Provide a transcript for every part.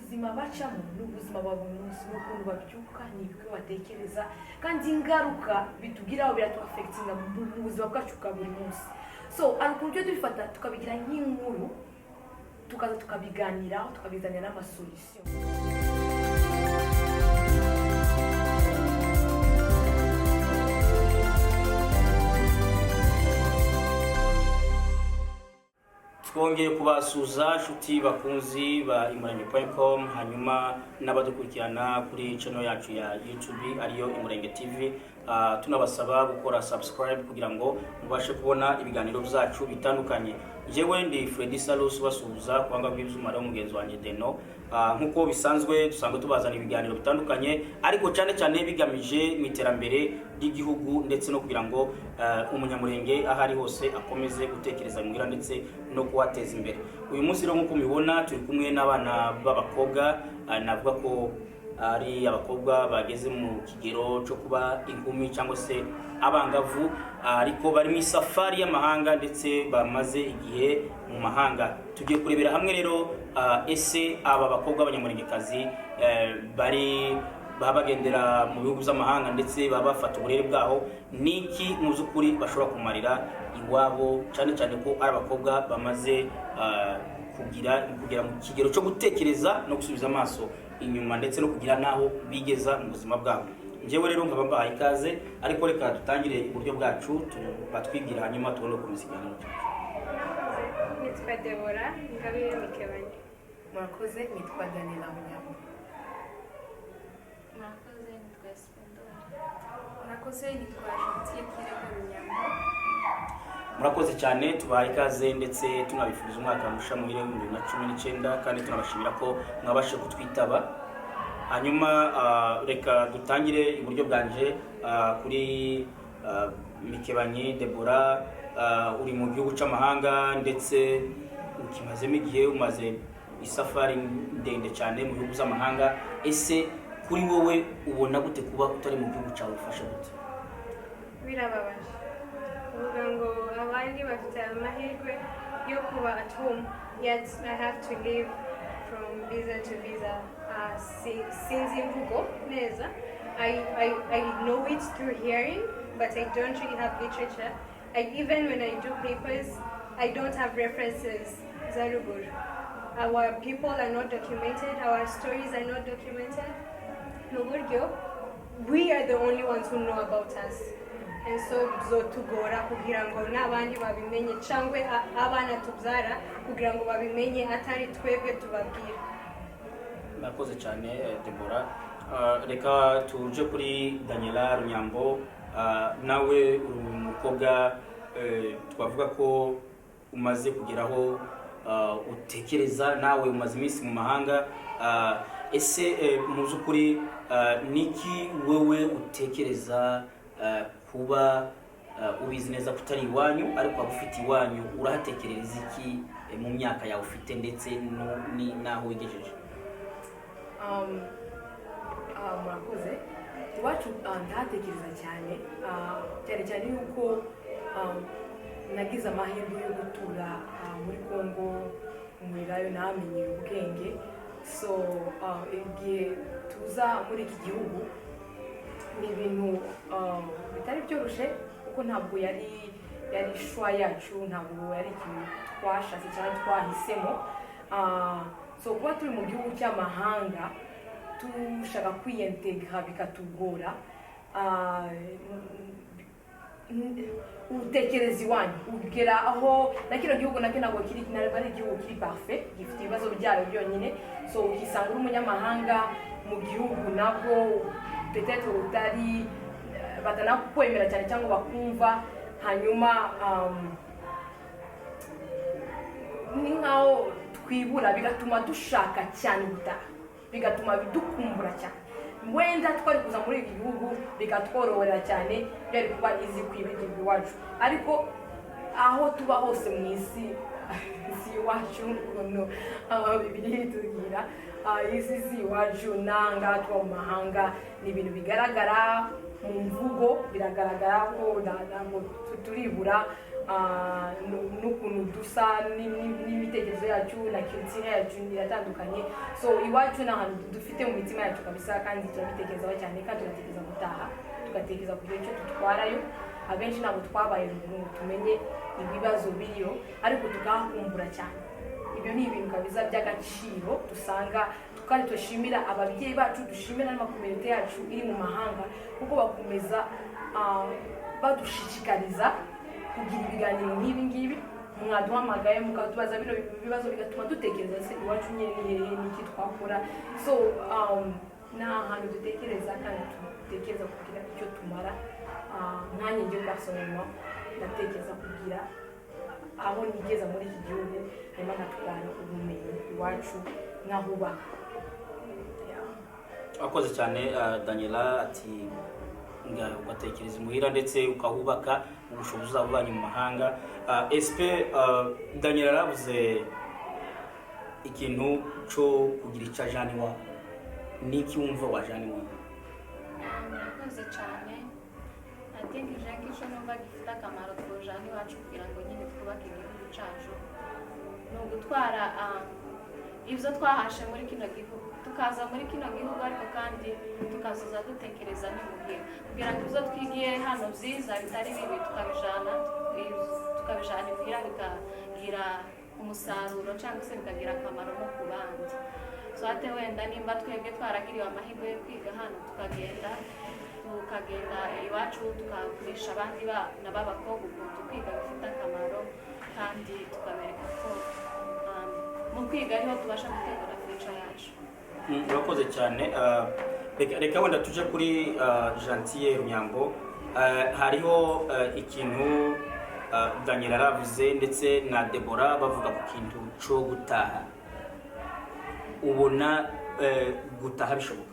Ubuzima bacamo ni ubuzima bwa buri munsi, ni ukuntu babyuka, ni ibyo batekereza, kandi ingaruka bitugiraho biratu-affectinga mu buzima bwacu bwa buri munsi. So hari ukuntu tujya tubifata tukabigira nk'inkuru, tukaza tukabiganiraho, tukabizanira n'ama solution. Twongeye kubasuhuza, nshuti bakunzi ba Imurenge.com, hanyuma n'abadukurikirana kuri channel yacu ya YouTube, ariyo Imurenge TV. Tunabasaba gukora subscribe kugira ngo mubashe kubona ibiganiro byacu bitandukanye. Njyewe ndi Freddy Salus basuhuza, kubanga bw'ibyuma rero mugenzi wanjye Deno. Nk'uko bisanzwe, dusanzwe tubazana ibiganiro bitandukanye, ariko cyane cyane bigamije mu iterambere ry'igihugu, ndetse no kugira ngo umunyamurenge aho ari hose akomeze gutekereza muhira ndetse no kuhateza imbere. Uyu munsi rero, nk'uko mubibona, turi kumwe n'abana b'abakobwa, navuga ko ari abakobwa bageze mu kigero cyo kuba inkumi cyangwa se abangavu, ariko bari mu isafari y'amahanga ndetse bamaze igihe mu mahanga. Tugiye kurebera hamwe rero, ese aba bakobwa b'abanyamurengekazi bari baba bagendera mu bihugu by'amahanga ndetse baba bafata uburere bwaho, niki mu by'ukuri bashobora kumarira iwabo, cyane cyane ko ari abakobwa bamaze kugira kugera mu kigero cyo gutekereza no gusubiza amaso inyuma, ndetse no kugira n'aho bigeza mu buzima bwabo. Njyewe rero nkaba mbahaye ikaze, ariko reka dutangire iburyo bwacu, batwibwira, hanyuma tubone gukomeza ikiganiro cyacu. Murakoze, nitwa Debora Ingabire Mikebanya. Murakoze, nitwa Daniela Munyamo. Murakoze, nitwa Esipendori. Murakoze, nitwa Gentille Kirego Runyambo. Murakoze cyane, tubahaye ikaze ndetse tunabifuriza umwaka musha muhire wa 2019, kandi tunabashimira ko mwabashije kutwitaba. Hanyuma reka dutangire iburyo bwanje, kuri Mikebanyi Debora. Uri mu gihugu cy'amahanga ndetse ukimazemo igihe, umaze isafari ndende cyane mu bihugu by'amahanga. Ese kuri wowe ubona gute kuba utari mu gihugu cyawe? Ufashe gute? Birababaje kuvuga ngo abandi bafite amahirwe yo kuba at home, yet I have to live from visa to visa. Sinzi imvugo neza. I know it through hearing, but I don't really have literature. Even when I do papers, I don't have references za ruguru. Our people are not documented, our stories are not documented mu buryo we are the only ones who know about us, and so bizotugora kugira ngo n'abandi babimenye, cyangwa abana tubyara kugira ngo babimenye, atari twebwe tubabwira. Murakoze cyane, Debora. Reka tuje kuri Daniela Runyambo. Nawe uri umukobwa, twavuga ko umaze kugeraho utekereza, nawe umaze iminsi mu mahanga. Ese mu by'ukuri niki wowe utekereza kuba ubizi neza ko utari iwanyu, ariko waba ufite iwanyu, urahatekerereza iki mu myaka yawe ufite ndetse n'aho wigejeje? Murakoze. Iwacu ndahatekereza cyane, cyane cyane yuko nagize amahirwe yo gutura muri Congo, nkurirayo, nahamenyeye ubwenge. So igihe tuza muri iki gihugu ni ibintu bitari byoroshye, kuko ntabwo yari choix yacu, ntabwo yari ikintu twashatse cyangwa twahisemo. So kuba turi mu gihugu cy'amahanga, dushaka kwiyentegra bikatugora, utekereza iwanyu, ugera aho na kino gihugu nacyo ntabwo kiri, ntabwo ari igihugu kiri parfait, gifite ibibazo byayo byonyine. So ukisanga uri umunyamahanga mu gihugu, nabwo peut-être utari batanakwemera cyane cyangwa bakumva. Hanyuma ni nkaho twibura, bigatuma dushaka cyane gutaha, bigatuma dukumbura cyane. Wenda twari kuza muri iki gihugu bikatworohera cyane, byari kuba izi kwibagirwa iwacu, ariko aho tuba hose mu isi si iwacu. Ukuntu Bibiliya itubwira, isi si iwacu, nanga tuba mu mahanga. Ni ibintu bigaragara mu mvugo, biragaragara ko ntabwo turibura. n'ukuntu dusa n'imitekerezo yacu na culture yacu iratandukanye. So iwacu ni ahantu dufite mu mitima yacu kabisa, kandi turabitekerezaho cyane, kandi tugatekereza gutaha, tugatekereza kugira icyo dutwarayo. Abenshi ntabwo twabaye ruguru ngo tumenye ibibazo biriyo, ariko tukahakumbura cyane. Ibyo ni ibintu kabisa by'agaciro dusanga, kandi dushimira ababyeyi bacu, dushimira n'ama communauté yacu iri mu mahanga, kuko bakomeza badushishikariza kugira ibiganiro nk'ibi ngibi. Mwaduhamagaye mukatubaza bino bibazo, bigatuma dutekereza: se iwacu nyine ni hehe? N'iki twakora? So ni ahantu dutekereza, kandi dutekereza kugira icyo tumara. Nkanjye njye personnellement ndatekereza kugira aho nigeza muri iki gihugu, hanyuma nkatwara ubumenyi iwacu, nkahubaka. Yeah. Wakoze cyane, Daniela. Ati ugatekereza imuhira ndetse ukahubaka ubushobozi uzaba ubanye mu mahanga. SP, Daniela yaravuze ikintu cyo kugira icyo ajana iwabo. Niki wumva wajana iwabo? Murakoze cyane. I think Jacques, icyo numva gifite akamaro twojana iwacu kugira ngo nyine twubake igihugu cyacu ni ugutwara ibyo twahashe muri kino gihugu, tukaza muri kino gihugu, ariko kandi tukazoza dutekereza n'imuhira, kugira ngo ibyo twigiye hano byiza bitari bibi tukabijana imuhira, bikagira umusaruro cyangwa se bikagira akamaro no ku bandi. So ate wenda nimba twebwe twaragiriwe amahirwe yo kwiga hano, tukagenda iwacu, tukagurisha abandi bana b'abakobwa ukuntu kwiga bifite akamaro, kandi tukabereka ko mu kwiga ariho tubasha gutegura future yacu. Urakoze cyane. Reka wenda tuje kuri Gentille Runyambo. Hariho ikintu Daniel yaravuze ndetse na Debora bavuga ku kintu cyo gutaha. Ubona gutaha bishoboka?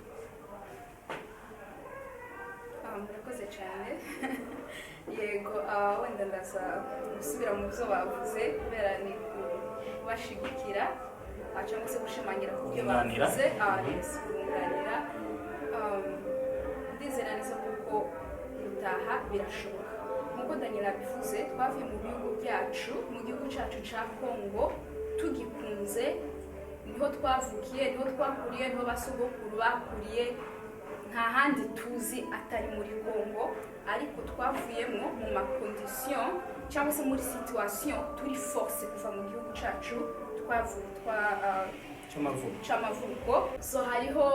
Murakoze cyane. Yego, wenda ndaza gusubira mu byo bavuze kubera ni kubashigikira cyangwa se gushimangira ku byo Kunganira. bavuze. Yes, kunganira. Ndizera neza kuko gutaha birashoboka. Nk'uko Daniel abivuze, twavuye mu bihugu byacu, mu gihugu cyacu cya Kongo, tugikunze. Niho twavukiye, niho twakuriye, niho basogokuru bakuriye, nta handi tuzi atari muri Congo. Ariko twavuyemo mu ma conditions cyangwa se muri situation turi forcé kuva mu gihugu cyacu Cy'amavuko. c'amavuko. So hariho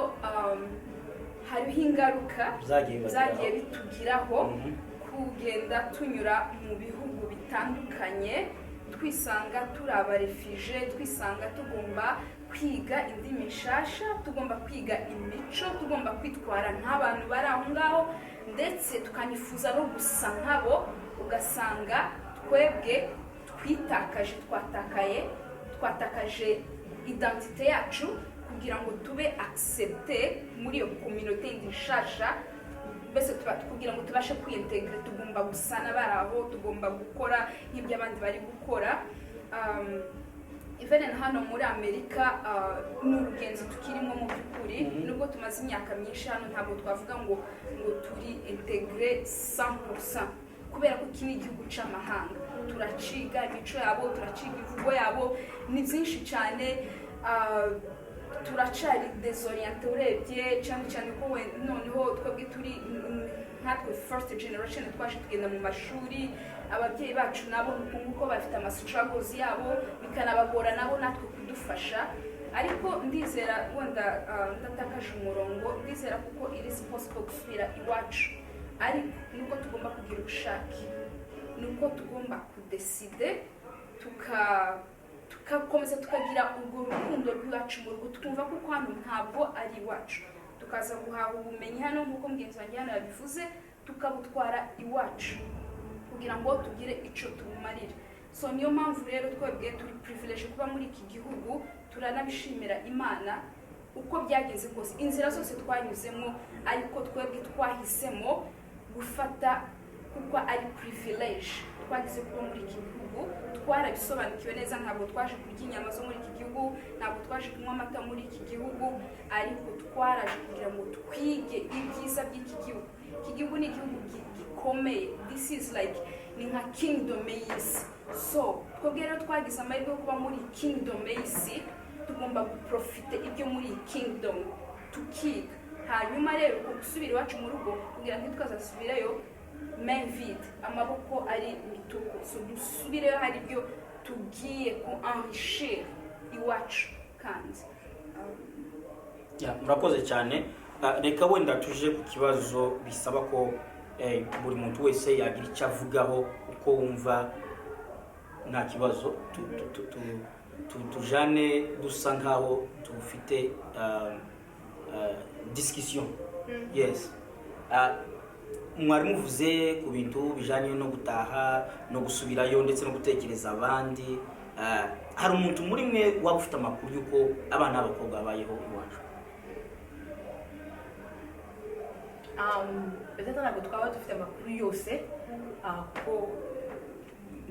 ingaruka zagiye bibageraho. Zagiye bitugiraho, kugenda tunyura mu bihugu bitandukanye, twisanga turi aba réfugiés, twisanga tugomba kwiga indimi nshasha, tugomba kwiga imico, tugomba kwitwara nk'abantu bari aho ngaho, ndetse tukanifuza no gusa nkabo. Ugasanga twebwe twitakaje, twatakaye, twatakaje identité yacu kugira ngo tube accepté muri iyo communauté yindi nshasha. Mbese tuba kugira ngo tubashe kwiy intégrer, tugomba gusa n'abari aho, tugomba gukora nk'ibyo abandi bari gukora. Even hano muri Amerika, ni urugenzi tukirimo mu by'ukuri. Nubwo tumaze imyaka myinshi hano, ntabwo twavuga ngo turi intégré 100%, kubera ko iki ni igihugu c'amahanga. Turaciga imico yabo, turaciga imvugo yabo, ni byinshi cyane. Turacari désorienté urebye cyane cyane ko we noneho twebwe turi nkatwe first generation twaje tugenda mu mashuri. Ababyeyi bacu nabo nguko bafite ama struggles yabo, bikanabagora nabo natwe kudufasha. Ariko ndizera, wenda ndatakaje umurongo, ndizera kuko it is possible gusubira iwacu, ariko nuko tugomba kugira ubushake, nuko tugomba ku décider, tugakomeza tukagira urwo rukundo rw'iwacu mu rugo, tukumva kuko hano ntabwo ari iwacu, tukaza guhaha ubumenyi hano nk'uko mugenzi wanjye hano yabivuze, tukabutwara iwacu kugira ngo tugire icyo tubumarira. So niyo mpamvu rero twebwe turi privilege kuba muri iki gihugu, turanabishimira Imana uko byagenze kose, inzira zose twanyuzemo, ariko twebwe twahisemo gufata kuko ari privilege twagize kuba muri iki gihugu. Twarabisobanukiwe neza, ntabwo twaje kurya inyama zo muri iki gihugu, ntabwo twaje kunywa amata muri iki gihugu, ariko twaraje kugira ngo twige ibyiza by'iki gihugu. Iki gihugu ni igihugu gikomeye. This is like Ni nka kingdom y'isi. So twebwe rero twagize amahirwe yo kuba muri kingdom y'isi, tugomba guprofite ibyo muri iyi kingdom, tukiga. Hanyuma rero uko gusubira iwacu mu rugo, kugira ngo ntitwazasubirayo main vide, amaboko ari mituku. So dusubireyo hari ibyo tugiye ku enrichir iwacu kandi Ya, murakoze cyane. Reka wenda tuje ku kibazo bisaba ko buri muntu wese yagira icyo avugaho uko wumva, nta kibazo. Tujane dusa nkaho tufite discussion. Yes. Mwari muvuze ku bintu bijanye no gutaha no gusubirayo ndetse no gutekereza abandi. Hari umuntu muri mwe waba ufite amakuru y'uko abana b'abakobwa babayeho iwacu? Peut-être ntabwo twaba dufite amakuru yose, kuko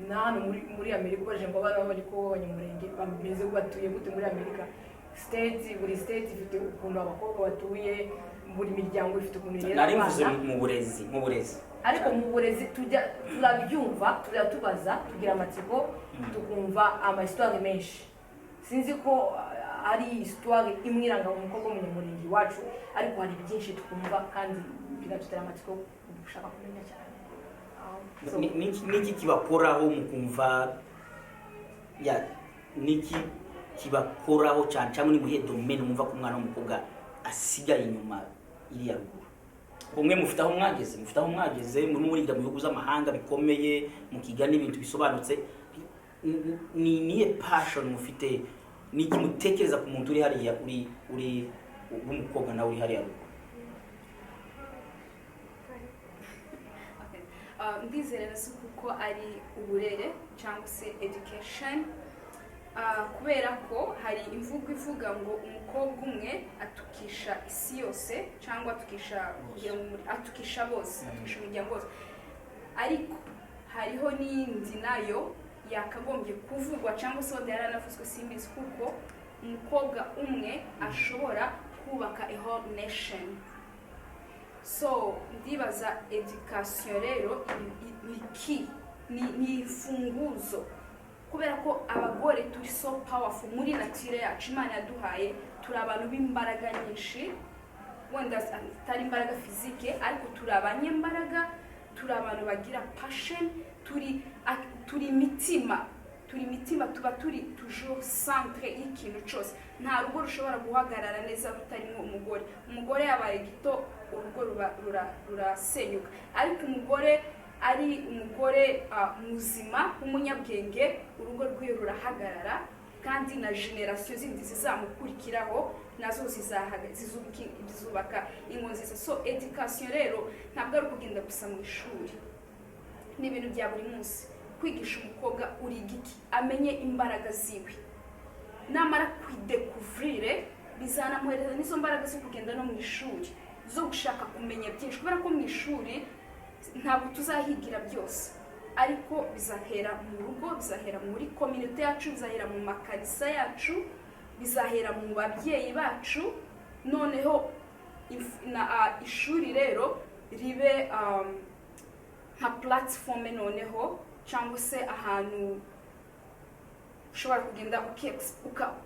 na hano muri Amerika ubajije ngo abana b'abakobwa b'Abanyamurenge bameze, batuye gute muri Amerika, state, buri state ifite ukuntu abakobwa batuye, buri miryango ifite ukuntu irera Nari mvuze abana. mu burezi. Ariko mu burezi tujya turabyumva, tujya tubaza, tugira amatsiko, tukumva ama histoire menshi. Sinzi ko ari histoire imwe iranga umukobwa w'Umunyamurenge iwacu, ariko hari byinshi twumva kandi binadutera amatsiko gushaka kumenya cyane. Niki kibakoraho mukumva ya niki kibakoraho cyane, cyangwa ni muhe domaine mwumva ko umwana w'umukobwa asigaye inyuma iriya ruguru? Umwe mufite aho mwageze, murimo muriga mu bihugu z'amahanga bikomeye, mukiga n'ibintu bisobanutse. Ni niye passion mufite? Niki mutekereza ku muntu uri hariya, uri w'umukobwa nawe uri hariya ruguru? Okay. Ndizera neza kuko ari uburere cyangwa se education. Kubera ko hari imvugo ivuga ngo umukobwa umwe atukisha isi yose, cyangwa atukisha kugira ngo atukisha bose, atukisha umuryango wose. Ariko hariho n'iyindi nayo yakagombye kuvugwa, cyangwa se wenda yaranavuzwe simbizi, kuko umukobwa umwe ashobora kubaka a whole nation. So ndibaza education rero ni key, ni imfunguzo, kubera ko abagore turi so powerful muri nature yacu Imana yaduhaye. Turi abantu b'imbaraga nyinshi, wenda atari imbaraga physique, ariko turi abanyembaraga, turi abantu bagira passion, turi imitima, tuba turi toujours centre y'ikintu cyose. Nta rugo rushobora guhagarara neza rutarimo umugore. Umugore yabaye gito, urugo rurasenyuka, ariko umugore ari umugore muzima w'umunyabwenge, urugo rwe rurahagarara, kandi na génération zindi zizamukurikiraho nazo zizubaka ingo nziza. So education rero ntabwo ari ukugenda gusa mu ishuri, ni ibintu bya buri munsi. Kwigisha umukobwa uri igiki, amenye imbaraga ziwe, namara kwidécouvrir bizanamuhereza n'izo mbaraga zo kugenda no mu ishuri, zo gushaka kumenya byinshi, kubera ko mu ishuri ntabwo tuzahigira byose, ariko bizahera mu rugo, bizahera muri communauté yacu, bizahera mu makanisa yacu, bizahera mu babyeyi bacu. Noneho ishuri rero ribe nka platform noneho, cyangwa se ahantu ushobora kugenda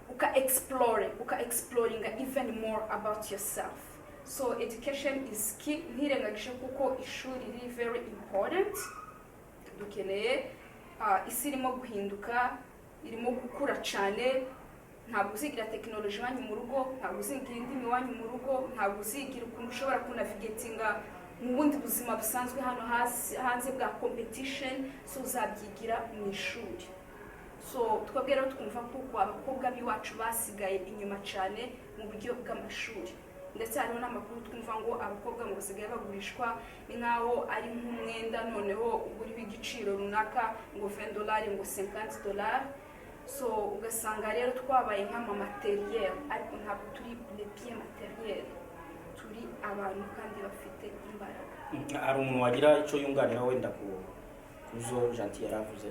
uka explore, uka exploringa even more about yourself. So education is key. Ntirengagije kuko ishuri riri very important. Dukeneye isi irimo guhinduka, irimo gukura cyane. Ntabwo uzigira tekinoloji iwanyu mu rugo, ntabwo uzigira indimi iwanyu mu rugo, ntabwo uzigira ukuntu ushobora kunavigatinga mu bundi buzima busanzwe hano hasi hanze bwa competition. So uzabyigira mu ishuri. So twebwe rero twumva kuko abakobwa b'iwacu basigaye inyuma cyane mu buryo bw'amashuri, ndetse hariho n'amakuru twumva ngo abakobwa ngo basigaye bagurishwa, ni nk'aho ari nk'umwenda, noneho uguriho igiciro runaka, ngo 20 dolari, ngo 50 dolari. So ugasanga rero twabaye nk'amamatériel, ariko ntabwo turi les biens matériels, turi abantu kandi bafite imbaraga. Hari umuntu wagira icyo yunganira wenda ku zo Gentil yari avuze?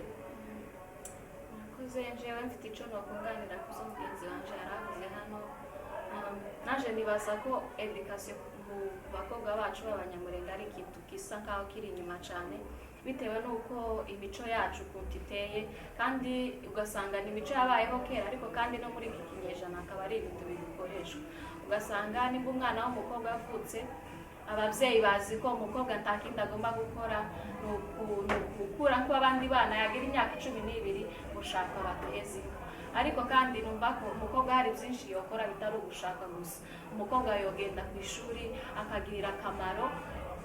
Murakoze. Jewe mfite icyo nokunganira ku zo mugenzi wanje yari avuze hano. Naje nibaza ko education ku bakobwa bacu b'Abanyamurenge ari ikintu gisa nkaho kiri inyuma cyane. Bitewe n'uko imico yacu ukuntu iteye, kandi ugasanga ni imico yabayeho kera, ariko kandi no muri iki kinyejana akaba ari ibintu bigikoreshwa. Ugasanga nimba umwana w'umukobwa avutse, ababyeyi bazi ko umukobwa nta kindi agomba gukora, ni ugukura nk'abandi bana, yagira imyaka 12 gushaka bagaheza inka. Ariko kandi numva ko umukobwa hari byinshi yokora bitari ugushaka gusa. Umukobwa yogenda ku ishuri, akagirira akamaro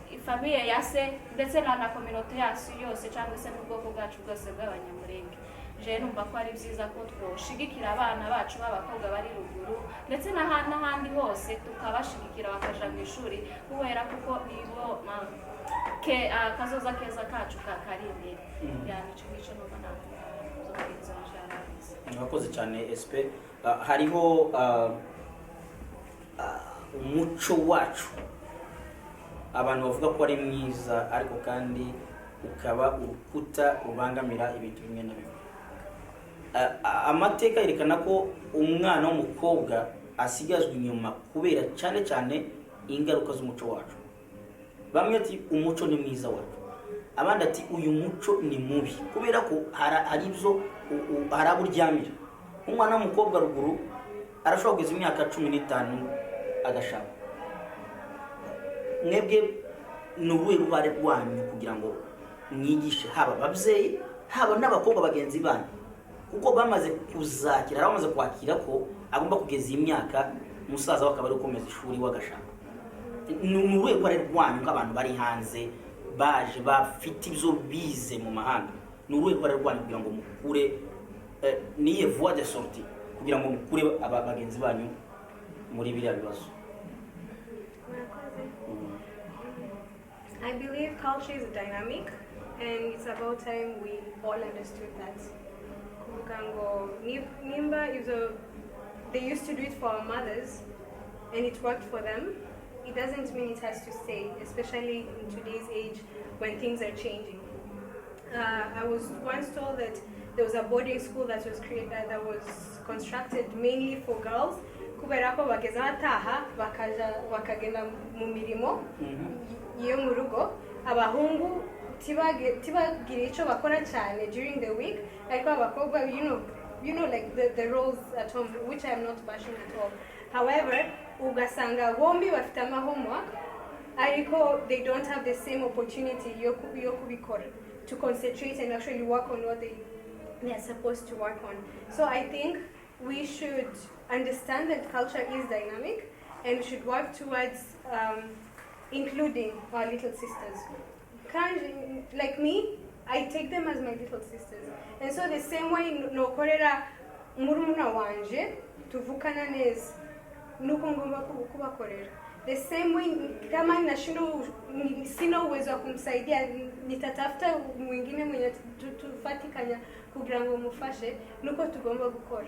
ifamille ya se ndetse na communauté yacu yose, cyangwa se n'ubwoko bwacu bwose bw'Abanyamurenge. Je numva ko ari byiza ko twoshigikira abana bacu b'abakobwa bari ruguru ndetse n'ahandi hose, tukabashigikira bakaja mu ishuri, kubera kuko nibo ke kazoza keza kacu kari imbere. Ya, nico ngico numva navuga zo mugenzi wanje yarabize. Murakoze cyane, SP. Hariho umuco wacu abantu bavuga ko ari mwiza, ariko kandi ukaba urukuta rubangamira ibintu bimwe na bimwe. Amateka yerekana ko umwana w'umukobwa asigazwa inyuma kubera cyane cyane ingaruka z'umuco wacu. Bamwe ati umuco ni mwiza wacu, abandi ati uyu muco ni mubi, kubera ko hari ibyo hari abo uryamira. Umwana w'umukobwa ruguru arashobora kugeza imyaka 15 agashaka. Mwebwe ni uruhe ruhare rwanyu kugira ngo mwigishe haba ababyeyi, haba n'abakobwa bagenzi banyu, kuko bamaze kuzakira, hari abamaze kwakira ko agomba kugeza iyi myaka, musaza we akaba ari gukomeza ishuri we agashaka? Ni uruhe ruhare rwanyu nk'abantu bari hanze, baje bafite ibyo bize mu mahanga? Ni uruhe ruhare rwanyu kugira ngo mukure niye voie de sortie kugira ngo mukure aba bagenzi banyu muri biriya bibazo? Murakoze. I believe culture is dynamic and it's about time we all understood that. Kuvuga ngo nimba ibyo they used to do it for our mothers and it worked for them, it doesn't mean it has to stay, especially in today's age when things are changing. I was once told that there was a boarding school that was created, that was constructed mainly for girls, kubera ko bageza bataha bakaja bakagenda mu mirimo yo mu rugo, abahungu tibagire icyo bakora cyane during the week, ariko abakobwa, like the roles at home, which I am not bashing at all. However, ugasanga bombi bafite ama homework, ariko they don't have the same opportunity yo kubikora, to concentrate and actually work on what they are supposed to work on. So I think we should understand that culture is dynamic and we should work towards including our little sisters. Kandi, like me, I take them as my little sisters. And so the same way nokorera murumuna wanje tuvukana neza, nuko ngomba kubakorera. The same way kama nashindwa, sina uwezo wa kumsaidia, nitatafuta mwingine mwenye tufatikanya kugira ngo mufashe. Nuko tugomba gukora,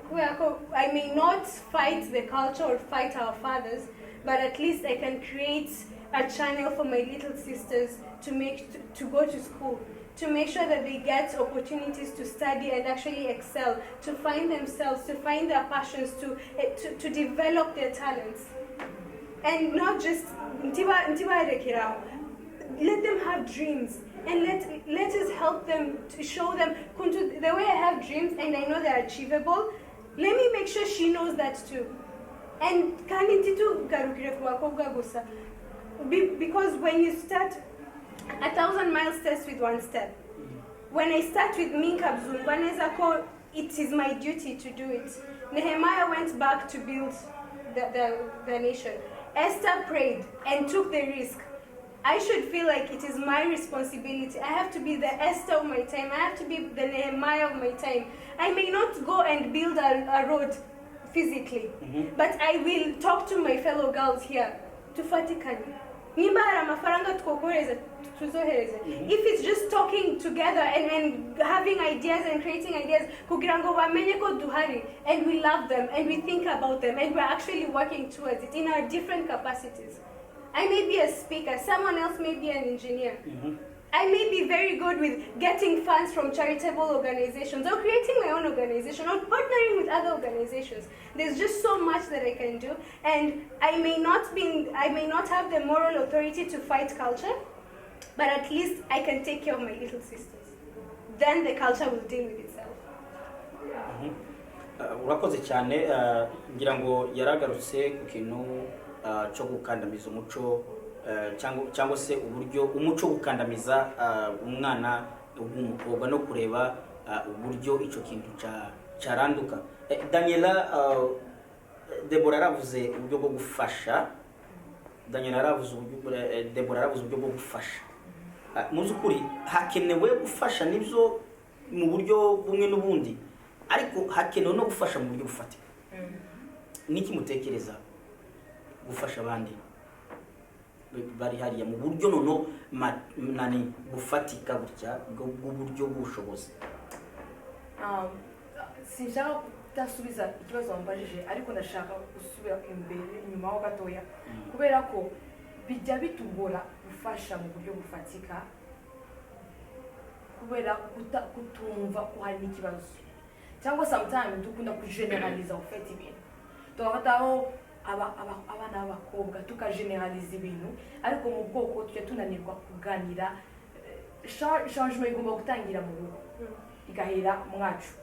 kubera ko I may not fight the culture or fight our fathers, but at least I can create a channel for my little sisters to go to school, to make sure that they get opportunities to study and actually excel, to find themselves, to find their passions, to develop their talents. And not just ntibarekeraho. Let them have dreams and let us help them to show them kuntu, the way I have dreams and I know they're achievable, let me make sure she knows that too. And kandi ntitugarukire ku bakobwa gusa. Because when you start, 1,000 miles starts with one step. When I start with me, nkabyumva neza ko it is my duty to do it. Nehemiah went back to build the nation. Esther prayed and took the risk. I should feel like it is my responsibility. I have to be the Esther of my time. I have to be the Nehemiah of my time. I may not go and build a road physically, but I will talk to my fellow girls here. Tufatikanye. Nimba hari amafaranga twokohereza, tuzohereze. If it's just talking together and having ideas and creating ideas kugira ngo bamenye ko duhari and we love them and we think about them and we're actually working towards it in our different capacities. I may be a speaker, someone else may be an engineer. I may be very good with getting funds from charitable organizations or creating my own organization or partnering with other organizations. There's just so much that I can do, and I may not have the moral authority to fight culture. But at least I can take care of my little sisters. Then the culture will deal with itself. Urakoze cyane. Ngira ngo yaragarutse ku kintu cyo gukandamiza umuco, cyangwa se uburyo umuco wo gukandamiza umwana w'umukobwa no kureba uburyo icyo kintu cyaranduka. Daniela, Deborah yaravuze uburyo bwo gufasha. Daniela yaravuze uburyo, Deborah yaravuze uburyo bwo gufasha. Mu by'ukuri hakenewe gufasha nibyo mu buryo bumwe n'ubundi, ariko hakenewe no gufasha mu buryo bufatika. Niki mutekereza gufasha abandi bari hariya mu buryo nono nani bufatika gutya bw'uburyo bw'ubushobozi? Sinshaka kudasubiza ikibazo wambajije, ariko ndashaka gusubira imbere inyuma ho gatoya, kubera ko bijya bitugora gufasha mu buryo bufatika kubera kutumva ko hari n'ikibazo, cyangwa sometimes dukunda kugeneraliza ufite ibintu tugafataho abana b'abakobwa, tukageneraliza ibintu, ariko mu bwoko tujya tunanirwa kuganira. Changement igomba gutangira mu rugo, igahera mwacu.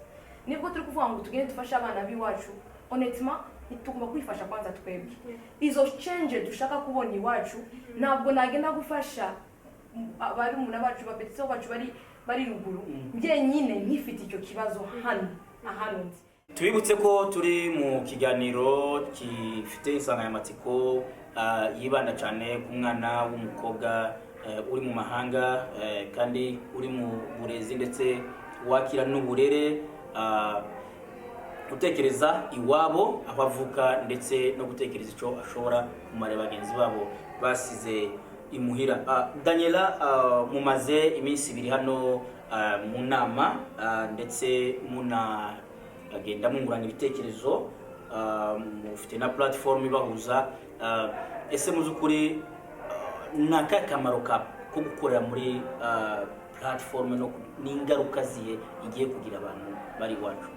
Nibwo turi kuvuga ngo tugende dufashe abana b'iwacu, honnêtement tugomba kwifasha kwanza twebwe. Izo change dushaka kubona iwacu, ntabwo nagenda gufasha barumuna bacu, babetseho bacu bari ruguru njyenyine nkifite icyo kibazo hano ahantu ndi. Tubibutse ko turi mu kiganiro gifite insanganyamatsiko yibanda cyane ku mwana w'umukobwa uri mu mahanga, kandi uri mu burezi ndetse wakira n'uburere, gutekereza iwabo aho avuka ndetse no gutekereza icyo ashobora kumarira bagenzi babo basize imuhira. Daniela, mumaze iminsi 2 hano mu nama, ndetse munagenda mwungurana ibitekerezo, mufite na platform ibahuza. Ese mu by'ukuri ni akahe kamaro ko gukorera muri platform no n'ingaruka zihe igiye kugira abantu bari iwacu?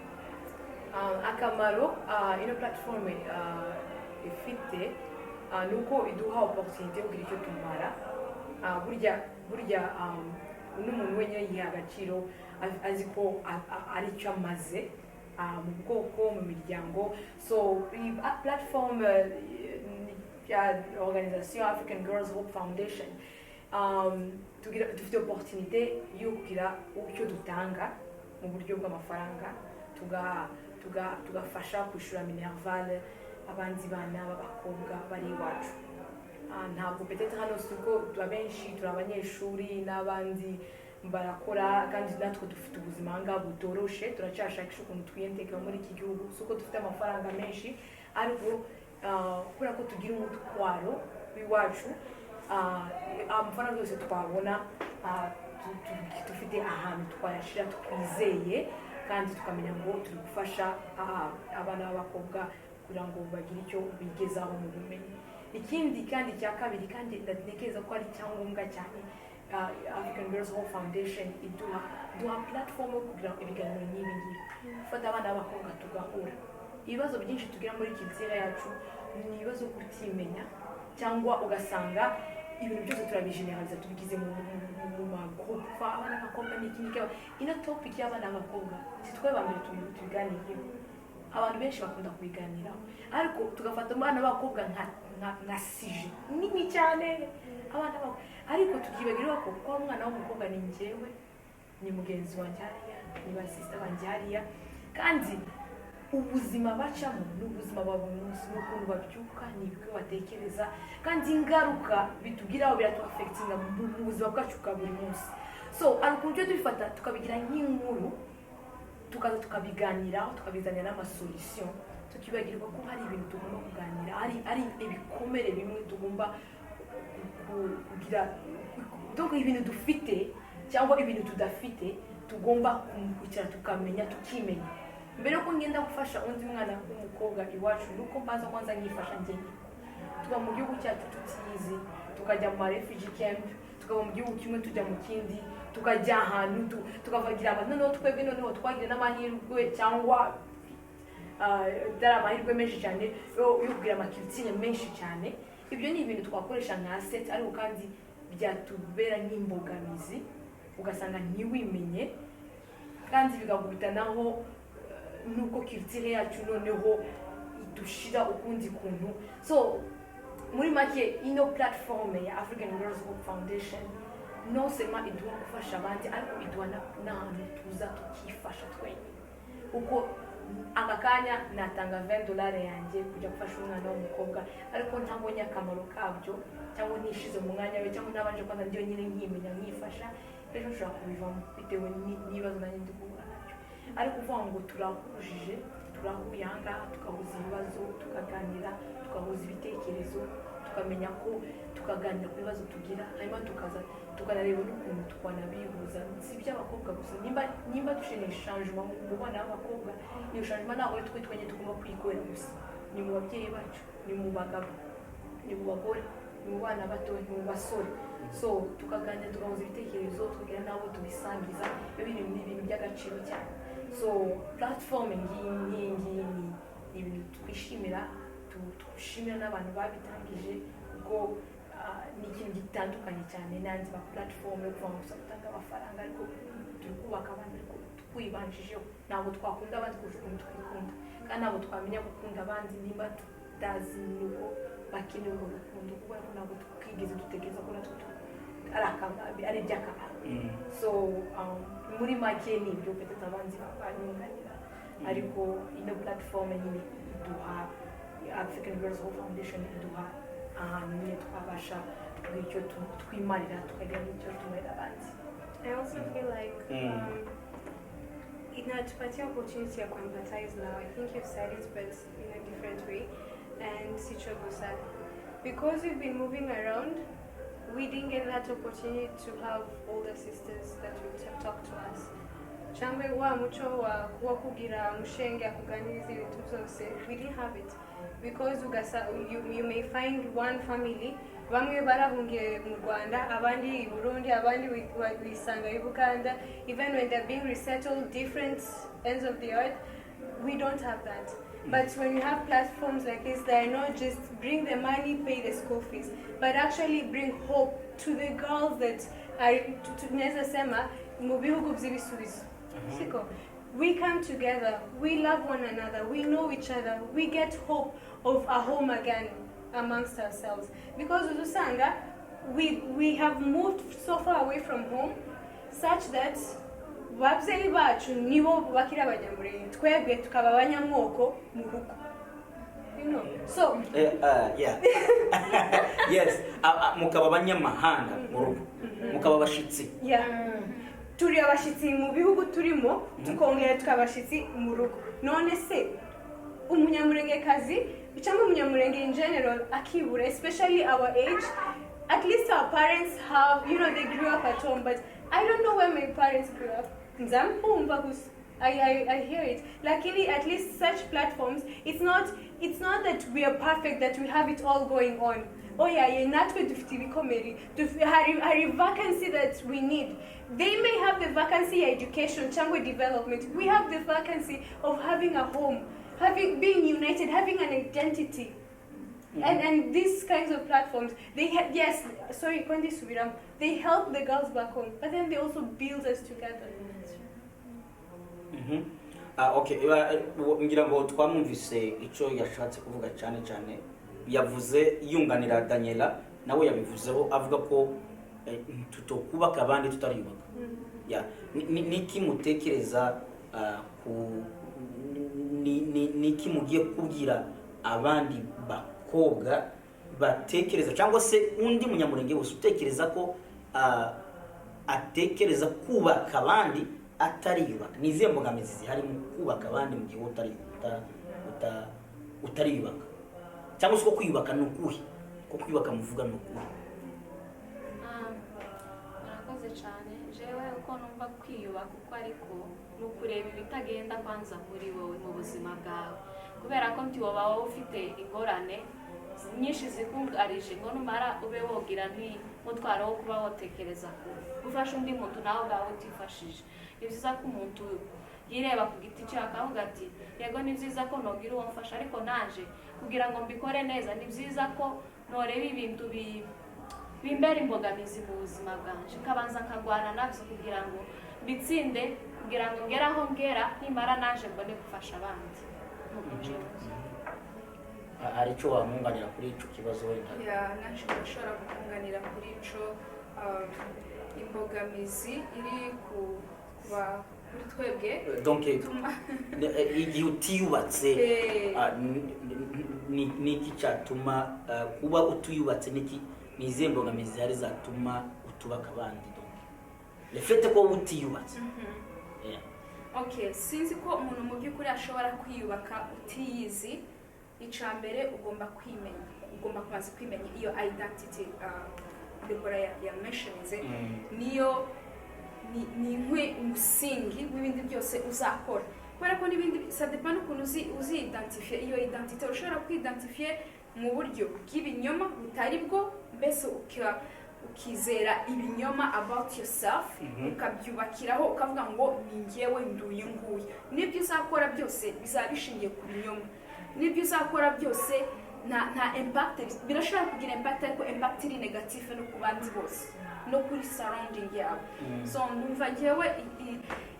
Akamaro ino platform ifite ni uko iduha opportunité yo kugira icyo tumara. Burya n'umuntu wenyine yiha agaciro azi ko ari icyo amaze mu bwoko, mu miryango. So iyi platform ya organisation African Girls Hope Foundation, dufite opportunité yo kugira icyo dutanga mu buryo bw'amafaranga, tugafasha kwishyura minerval abandi bana b'abakobwa bari iwacu. Ntabwo peut-être hano si uko tuba benshi, turi abanyeshuri n'abandi barakora, kandi natwe dufite ubuzima aha ngaha butoroshe, turacyashakisha ukuntu twiyenteka muri iki gihugu. Si uko dufite amafaranga menshi, ariko kubera ko tugira umutwaro w'iwacu, amafaranga yose twabona, dufite ahantu twayashyira twizeye, kandi tukamenya ngo turi gufasha abana b'abakobwa kugira ngo bagire icyo bigezaho mu bumenyi. Ikindi kandi cya kabiri, kandi ndatekereza ko ari icyangombwa cyane, African Girls Hope Foundation iduha platform yo kugira ibiganiro nk'ibi ngibi, gufata abana b'abakobwa tugahura. Ibibazo byinshi tugira muri culture yacu ni ibibazo kutimenya, cyangwa ugasanga ibintu byose turabigeneraliza, tubigize mu magroupe, abana b'abakobwa ni iki n'iki. Ino topic y'abana b'abakobwa si twe ba mbere tubiganiriyeho, abantu benshi bakunda kubiganiraho, ariko tugafata abana b'abakobwa nka sujet nini cyane, abana b'abakobwa, ariko tukibagirwa ko kuba umwana w'umukobwa ni njyewe, ni mugenzi wanjye hariya, ni ba sister banjye hariya, kandi ubuzima bacamo ni ubuzima bwa buri munsi, ni ukuntu babyuka, ni ibyo batekereza, kandi ingaruka bitugiraho biratuaffectinga mu buzima bwacu bwa buri munsi. So hari ukuntu tujya tubifata tukabigira nk'inkuru, tukaza tukabiganiraho, tukabizanira n'amasolution, tukibagirwa ko hari ibintu tugomba kuganira, hari ibikomere bimwe tugomba kugira. Donc ibintu dufite cyangwa ibintu tudafite tugomba kwicara tukamenya, tukimenya. Mbere yuko ngenda gufasha undi mwana w'umukobwa iwacu, ni uko mbanza kwanza nkifasha njyenyine. Tuba mu gihugu cyacu tutizi, tukajya mu ma refugee camp, tukava mu gihugu kimwe tujya mu kindi, tukajya ahantu tukavagira noneho twebwe noneho twagira n'amahirwe, cyangwa atari amahirwe menshi cyane yo kugira amaculture menshi cyane. Ibyo ni ibintu twakoresha nka asset, ariko kandi Byatubera nk'imbogamizi, ugasanga ntiwimenye, kandi bigakubitanaho nuko culture yacu noneho idushira ukundi kuntu. So muri make, ino platform ya African Girls Hope Foundation non seulement iduha gufasha abandi, ariko iduha n'ahantu tuza tukifasha twenyine, kuko aka kanya natanga 20 dolari yanjye kujya gufasha umwana w'umukobwa, ariko ntabonye akamaro kabyo, cyangwa ntishize mu mwanya we, cyangwa ntabanje kwanza njyewe nyine nkimenya, nkifasha, ejo nshobora kubivamo bitewe n'ibibazo nanjye ndi guhura nabyo. Ariko uvuga ngo turahujije, turahuye aha ngaha, tugahuza ibibazo, tukaganira, tugahuza ibitekerezo, tukamenya ko tukaganira ku bibazo tugira, hanyuma tukaza tukanareba n'ukuntu twanabihuza. Si iby'abakobwa gusa. Nimba dukeneye changement mu bana b'abakobwa, iyo changement ntabwo ari twe twenyine tugomba kwikorera gusa. Ni mu babyeyi bacu, ni mu bagabo, ni mu bagore, ni mu bana bato, ni mu basore. So tukaganira, tugahuza ibitekerezo, tukagira n'abo tubisangiza. Ibyo bintu ni ibintu by'agaciro cyane. So platform ngiyi ngiyi ngiyi ni ibintu twishimira, twishimira n'abantu babitangije, kuko ni ikintu gitandukanye cyane n'andi ma platform yo kuva gusa gutanga amafaranga. Ariko turi kubaka abantu, ariko twibanjijeho. Ntabwo twakunda abandi kurusha ukuntu twikunda, kandi ntabwo twamenya gukunda abandi nimba tutazi nuko bakeneye urwo rukundo, kubera ko ntabwo twigeze dutekereza ko natwe ari iby'akamaro. So muri make ni ibyo. Peut-être abandi banyunganira, ariko ino platform nyine iduha, African Girls Hope Foundation iduha ahantu nyine twabasha kugira icyo twimarira, tukagira n'icyo tumarira abandi. I also feel like inatupatia opportunity ya kuempathize now. I think you've said it, but in a different way. And sicho gusa, because we've been moving around, we didn't get that opportunity to have older sisters that would talk to us. Cyangwa wa muco wa kugira mushenge akuganiriza ibintu byose, we didn't have it, because ugasa you may find one family, bamwe barahungiye mu Rwanda, abandi i Burundi, abandi wisanga i Buganda. Even when they're being resettled, different ends of the earth. We don't have that. But when you have platforms like this, they are not just bring the money, pay the school fees, but actually bring hope to the girls that are tunaweza sema mu bihugu by'ibisubizo, siko? We come together, we love one another, we know each other, we get hope of a home again amongst ourselves, because uzusanga we have moved so far away from home such that babyeyi bacu nibo bakiri Abanyamurenge, twebwe tukaba abanyamwoko mu rugo. So Yeah. Yes. Mukaba abanyamahanga mu rugo, mukaba abashitsi. Yeah, turi abashyitsi mu bihugu turimo, tukongera tukaba abashyitsi mu rugo. None se Umunyamurengekazi cyangwa Umunyamurenge in general akibura, especially our age, at least our parents have, they grew up at home, but I don't know where my parents grew up. Nzampumva gusa. I hear it. Luckily, at least such platforms, it's not that we are perfect, that we have it all going on. Oh yeah, natwe dufite ibikomere. Hari vacancy that we need. They may have the vacancy ya education, cyangwa development. We have the vacancy of having a home, having being united, having an identity. And these kinds of platforms, they yes, sorry, kwandi subiramo. They help the girls back home, but then they also build us together. Ah, okay. Ngira ngo twamwumvise icyo yashatse kuvuga. Cyane cyane yavuze yunganira Daniela, nawe yabivuzeho avuga ko tutokubaka abandi tutariyubaka. Ya, niki mutekereza ku niki mugiye kubwira abandi bakobwa batekereza, cyangwa se undi Munyamurenge wese utekereza ko atekereza kubaka abandi atariyubaka? Ni izihe mbogamizi zihari mu kubaka abandi mu gihe utariyubaka, cyangwa se uko kwiyubaka ni ukuhe? Ko kwiyubaka muvuga ni ukuhe? Murakoze cyane. Jewe uko numva kwiyubaka uko, ariko ni ukureba ibitagenda kwanza muri wowe, mu buzima bwawe, kubera ko ntiwoba wowe ufite ingorane nyinshi zikugarije ngo numara ube wogira nk'umutwaro wo kuba wotekereza ku gufasha undi muntu nawe ubwawe utifashije. Ni byiza ko umuntu yireba ku giti cye, akavuga ati: "Yego, ni byiza ko nogira uwo mfasha, ariko naje kugira ngo mbikore neza, ni byiza ko noreba ibintu bi Bimbera imbogamizi mu buzima bwanje, nkabanza nkagwana nabyo kugira ngo mbitsinde, kugira ngo ngere aho ngera, nimara naje mbone gufasha abandi. Nuko jewe. Hari icyo wamwunganira kuri icyo kibazo wenda? Ya, naje ndashobora kukunganira kuri ico. Imbogamizi iri ku kuba kuri twebwe Donc ituma igihe utiyubatse, niki cyatuma kuba utiyubatse, niki, ni izihe mbogamizi zihari zatuma utubaka abandi? Donc le fait ko wowe utiyubatse. Yeah. Okay, sinzi ko umuntu mu by'ukuri ashobora kwiyubaka utiyizi. Icya mbere ugomba kwimenya, ugomba kubanza kwimenya. Iyo identity Debora ya mentioninze niyo ni inkwi, umusingi w'ibindi byose uzakora, kubera ko n'ibindi ça dépend n'ukuntu uzi identifier. Iyo identité ushobora kwidentifier mu buryo bw'ibinyoma butari bwo, mbese ukizera ibinyoma about yourself, ukabyubakiraho, ukavuga ngo ni njyewe, nduyu nguyu. N'ibyo uzakora byose bizaba bishingiye ku binyoma. N'ibyo uzakora byose nta impact, birashobora kugira impact, ariko impact iri negative no ku bandi bose no kuri surrounding yawe. So numva njyewe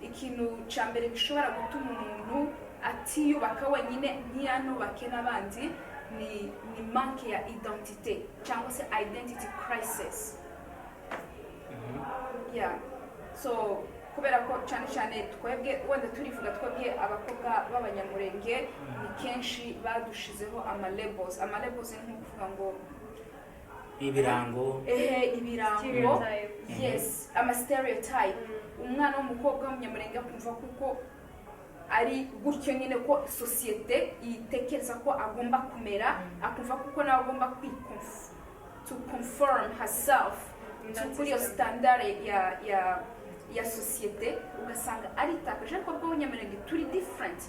ikintu cya mbere gishobora gutuma umuntu atiyubaka wenyine ntiyanubake n'abandi ni manque ya identité cyangwa se identity crisis. Yeah, so kubera ko cyane cyane twebwe, wenda turivuga twebwe abakobwa b'Abanyamurenge, ni kenshi badushizeho ama labels. Ama labels ni nko kuvuga ngo ibirango. Ehe, ibirango. Stereotype. Yes, ama stereotype. Umwana w'umukobwa w'Umunyamurenge akumva kuko ari gutyo nyine ko sosiyete itekereza ko agomba kumera, akumva kuko nawe agomba to conform herself to kuri iyo standard ya sosiyete, ugasanga aritakaje. Ariko bw'Abanyamurenge turi different,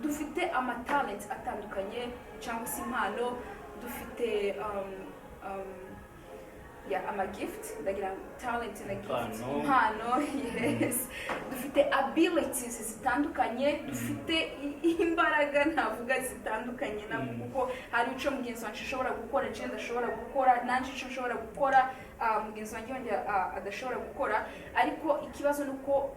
dufite amatalent atandukanye cyangwa se impano, dufite ya ama gift, ndagira ngo talent na gift. Impano. Impano, yes. Dufite abilities zitandukanye, dufite imbaraga navuga zitandukanye nabo, kuko hari icyo mugenzi wanjye ashobora gukora njye ndashobora gukora, nanjye icyo nshobora gukora mugenzi wanjye wenda adashobora gukora. Ariko ikibazo ni uko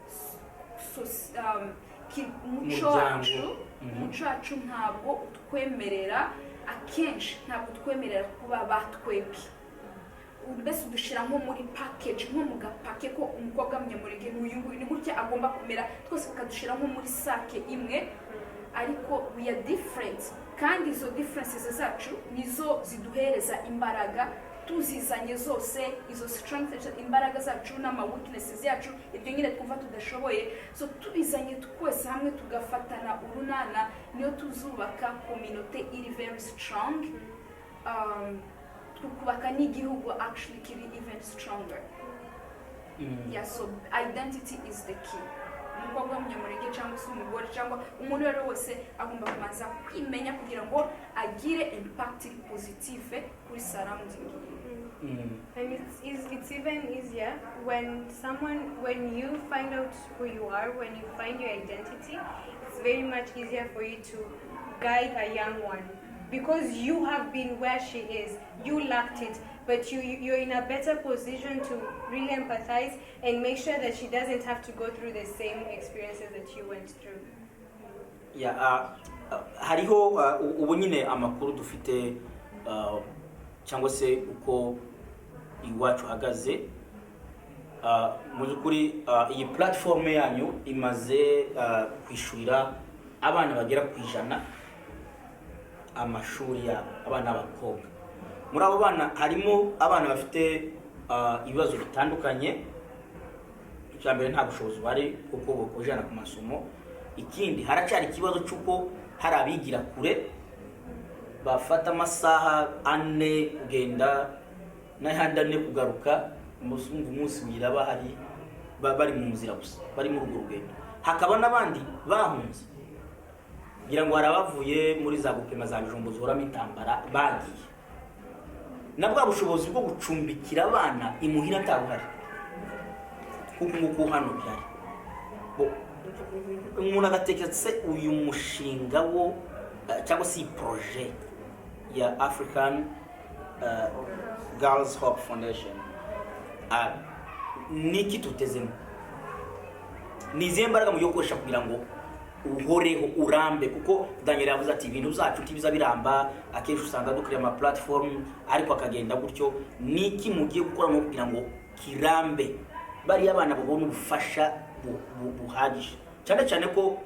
umuco Umuryango. wacu, umuco wacu ntabwo utwemerera, akenshi ntabwo utwemerera kuba batwebwe. Mbese udushyira nko muri package, nko mu gapake, ko umukobwa w'Umunyamurenge ni uyu nguyu, ni gutya agomba kumera, twese bakadushyira nko muri sac imwe. Ariko we are different, kandi izo differences zacu nizo ziduhereza imbaraga. Tuzizanye zose, izo strength, imbaraga zacu n'ama weaknesses yacu, ibyo nyine twumva tudashoboye, so tubizanye twese hamwe tugafatana urunana, niyo tuzubaka communauté iri very strong, tukubaka n'igihugu actually kiri even stronger. Yeah, so identity is the key. Umukobwa w'Umunyamurenge cyangwa se umugore cyangwa umuntu uwo ari we wese agomba kubanza kwimenya kugira ngo agire impact positive kuri surrounding ye. And it's even easier when someone, when you find out who you are, when you find your identity, it's very much easier for you to guide a young one because you have been where she is. You lacked it, but you're in a better position to really empathize and make sure that she doesn't have to go through the same experiences that you went through. Yeah, hariho ubu nyine amakuru dufite, cyangwa se uko iwacu hahagaze, mu by'ukuri iyi platform yanyu imaze kwishyurira abana bagera ku 100 amashuri yabo, abana b'abakobwa. Muri abo bana harimo abana bafite ibibazo bitandukanye. Icya mbere, nta bushobozi buhari kuko bukujana ku masomo. Ikindi, haracyari ikibazo cy'uko hari abigira kure, bafata amasaha 4 kugenda n'ayandi 4 kugaruka. Umunsi, wumva umunsi wira bahari, bari mu nzira gusa, bari muri urwo rugendo. Hakaba n'abandi bahunze, kugira ngo hari abavuye muri za gupima za Bijumbo zihoramo intambara, bagiye na bwa bushobozi bwo gucumbikira abana imuhira ntabuhari, kuko nguku hano bihari. Umuntu agatekereza se uyu mushinga wo cyangwa se iyi projet ya African Girls Hope Foundation. Niki tutezemo? Ni izihe mbaraga mugiye gukoresha kugira ngo uhoreho, urambe? Kuko Daniel yavuze ati ibintu byacu ntibiza biramba, akenshi usanga dukora ama platform ariko akagenda gutyo. Niki mugiye gukora mu kugira ngo kirambe, bariya abana babone ubufasha buhagije, cyane cyane ko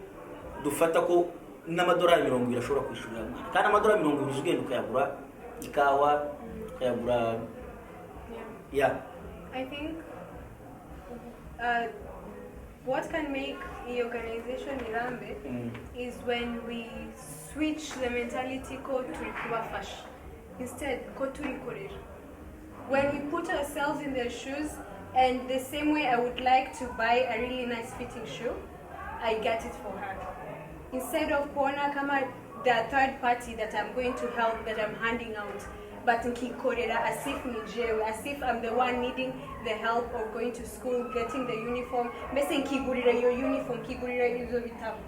dufata ko n'amadolari 20 ashobora kwishyurira umwana, kandi amadolari 20 ugenda ukayagura ikawa, ukayagura? Yeah. Ya. I think what can make the organization irambe is when we switch the mentality ko turi kubafasha instead ko turikorera. When we put ourselves in their shoes, and the same way I would like to buy a really nice fitting shoe, I get it for her. Instead of kuona kama the third party that I'm going to help, that I'm handing out, but nkikorera as if ni jewe, as if I'm the one needing the help of going to school, getting the uniform, mbese nkigurira iyo uniform, nkigurira izo bitabo.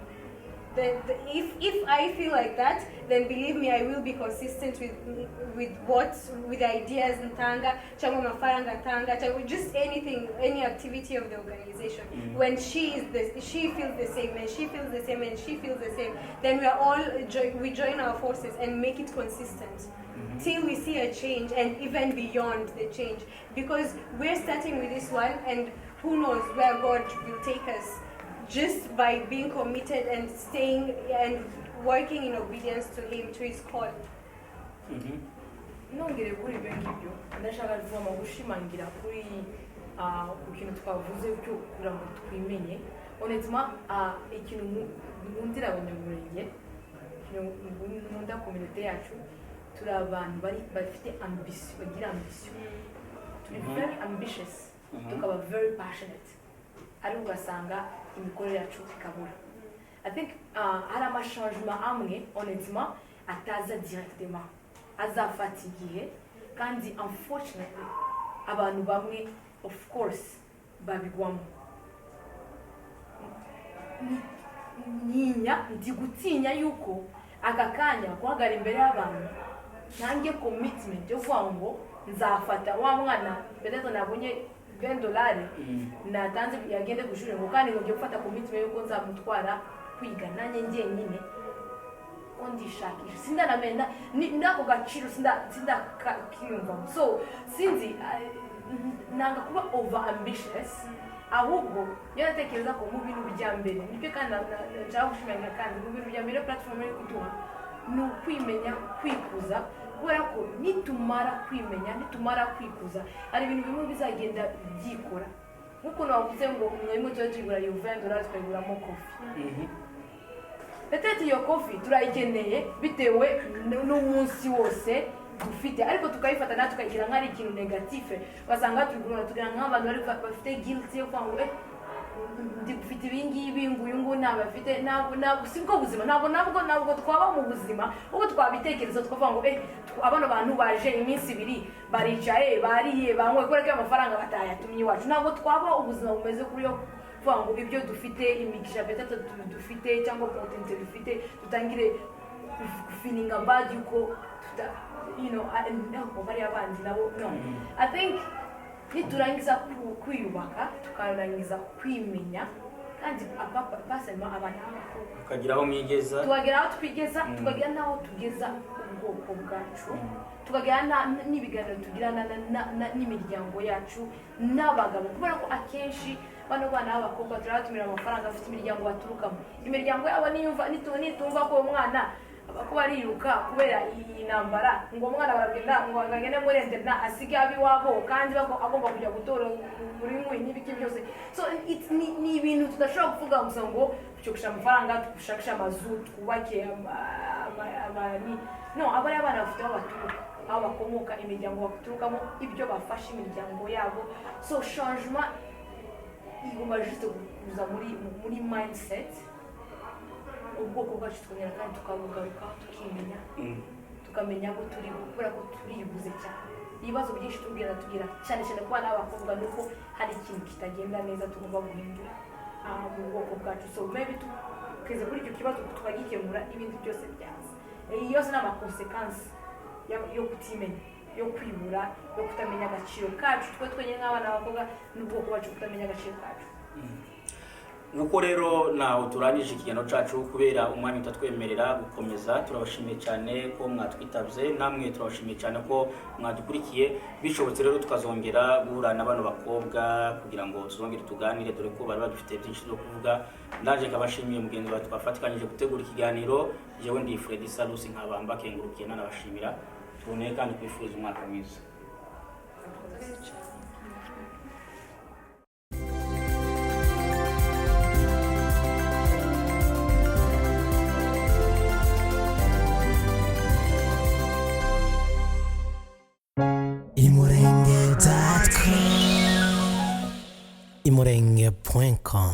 If I feel like that, then believe me, I will be consistent with ideas ntanga, cyangwa amafaranga ntanga, cyangwa just anything, any activity of the organization. When she feels the same, and she feels the same, and she feels the same, then we are all we join our forces and make it consistent till we see a change, and even beyond the change, because we're starting with this one, and who knows where God will take us just by being committed and staying and working in obedience to Him, to His call. Nongere kuri ibyo ngibyo, ndashaka kuvoma gushimangira kuri ku kintu twavuze cyo kugira ngo twimenye. Honnêtement, ikintu nkundira Abanyamurenge, ikintu nkunda communauté yacu, turi abantu bari bafite ambition, bagira ambition. Turi very ambitious, tukaba very passionate, ariko ugasanga imikorere yacu ikabura. I think hari ama changement amwe, honnêtement, ataza directement, azafata igihe, kandi unfortunately abantu bamwe, of course, babigwamo. Ntinya, ndi gutinya yuko aka kanya guhagarara imbere y'abantu ntange commitment yo kuvuga ngo nzafata wa mwana peut-être nabonye 20 dolari natanze yagende ku ishuri, ngo kandi ngo ngiye gufata commitment yuko nzamutwara kwiga nanjye njyenyine, ko ndishakisha, sindanamenya n'ako gaciro, sindakiyumvamo. So sinzi, nanga kuba over ambitious. Ahubwo iyo natekereza ko mu bintu bya mbere nibyo, kandi nshaka gushimangira, kandi mu bintu bya mbere platform iri kuduha ni ukwimenya, kwikuza, kubera ko nitumara kwimenya, nitumara kwikuza, hari ibintu bimwe bizagenda byikora, nk'ukuntu wavuze ngo mwebwe tuba tuyigura iyo 20 dolari, tukayiguramo coffee. Peut-être iyo coffee turayikeneye bitewe n'umunsi wose dufite, ariko tukayifata natwe tukayigira nk'ari ikintu négatif, ugasanga tubigura tugira nk'abantu bari bafite guilt yo kuvuga ngo ndi gufite ibi ngibi, ngo uyu nguyu ntabwo afite. Ntabwo si bwo buzima, ntabwo twaba mu buzima ubwo twabitekereza tukavuga ngo abano bantu baje iminsi 2 baricaye, bariye, banywe, kubera ko amafaranga batayatumye iwacu. Ntabwo twaba ubuzima bumeze kuri yo kuvuga ngo ibyo dufite, imigisha peut-être dufite cyangwa opportunité dufite, dutangire feeling bad yuko tuta no bariya bandi nabo. No, I think niturangiza kwiyubaka, tukarangiza kwimenya, kandi pasema abana b'abakobwa, tukagira aho mwigeza, tukagera aho twigeza, tukagira n'aho tugeza ubwoko bwacu, tukagira n'ibiganiro tugirana n'imiryango yacu n'abagabo, kubera ko akenshi bano bana b'abakobwa turabatumira amafaranga afite imiryango baturukamo. Imiryango yabo niyumva, nitumva ko uwo mwana ko bariruka kubera iyi ntambara, ngo umwana baragenda ngo agende muri internat, asige ab'iwabo, kandi agomba kujya gutora muri nkwi n'ibiki byose. So ni ibintu tudashobora kuvuga gusa ngo dushakishe amafaranga, dushakishe amazu, twubake no aba ari abana bafite aho baturuka, aho bakomoka, imiryango baturukamo, ibyo bafasha imiryango yabo. So changement igomba juste kuza muri mindset, ubwoko bwacu tukongera kandi tukabugaruka, tukimenya, tukamenya abo turi bo, kubera ko turibuze cyane. Ibibazo byinshi tubwira tugira, cyane cyane ku bana b'abakobwa, ni uko hari ikintu kitagenda neza tugomba guhindura mu bwoko bwacu. So maybe tukeze kuri icyo kibazo, tukagikemura, ibindi byose byaza. Iyi yose ni ama conséquences yo kutimenya, yo yo kwibura, yo kutamenya agaciro kacu twe twenyine nk'abana b'abakobwa n'ubwoko bwacu, kutamenya agaciro kacu. Nk'uko rero naho turangije ikiganiro cyacu kubera umwanya utatwemerera gukomeza. Turabashimiye cyane ko mwatwitabye, namwe turabashimiye cyane ko mwadukurikiye. Bishobotse rero tukazongera guhura na bano bakobwa kugira ngo tuzongere tuganire, dore ko bari bagifite byinshi byo kuvuga. Ndaje nkabashimiye mugenzi wawe twafatikanyije gutegura ikiganiro. Jewe ndi Freddy Salusi, nkaba mbakengurukiye nanabashimira. Tuboneye kandi kwifuriza umwaka mwiza. Murakoze cyane. Imurenge.com, imurenge.com.